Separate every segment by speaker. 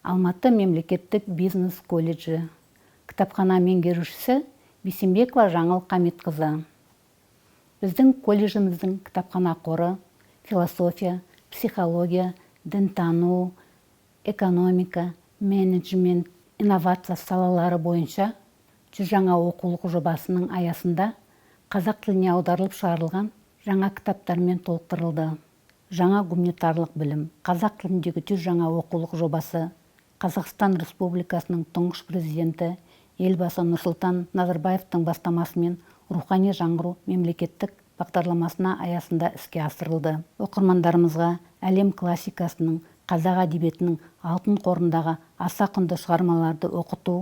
Speaker 1: Алматы мемлекеттік бизнес колледжі. Кітапхана меңгерушісі Бейсенбекова Жаңыл Қамитқызы. Біздің колледжіміздің кітапхана қоры философия, психология, дінтану, экономика, менеджмент, инновация салалары бойынша 100 жаңа оқулық жобасының аясында қазақ тіліне аударылып шығарылған жаңа кітаптармен толықтырылды. Жаңа гуманитарлық білім қазақ тіліндегі 100 жаңа оқулық жобасы Қазақстан Республикасының тұңғыш президенті Елбасы Нұрсұлтан Назарбаевтың бастамасымен «Рухани жаңғыру» мемлекеттік бағдарламасына аясында іске асырылды. Оқырмандарымызға әлем классикасының, қазақ әдебиетінің алтын қорындағы аса құнды шығармаларды оқыту,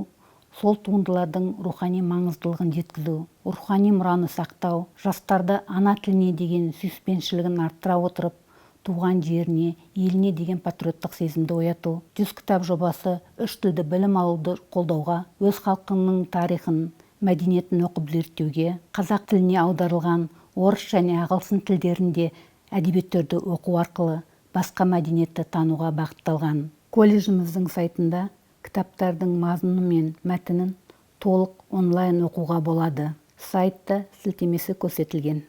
Speaker 1: сол туындылардың рухани маңыздылығын жеткізу, рухани мұраны сақтау, жастарды ана тіліне деген сүйіспеншілігін арттыра отырып, туған жеріне, еліне деген патриоттық сезімді ояту. 100 кітап жобасы үш тілді білім алуды қолдауға, өз халқыңның тарихын, мәдениетін оқып зерттеуге, қазақ тіліне аударылған орыс және ағылшын тілдерінде әдебиеттерді оқу арқылы басқа мәдениетті тануға бағытталған. Колледжіміздің сайтында кітаптардың мазмұны мен мәтінін толық онлайн оқуға болады. Сайтта сілтемесі көрсетілген.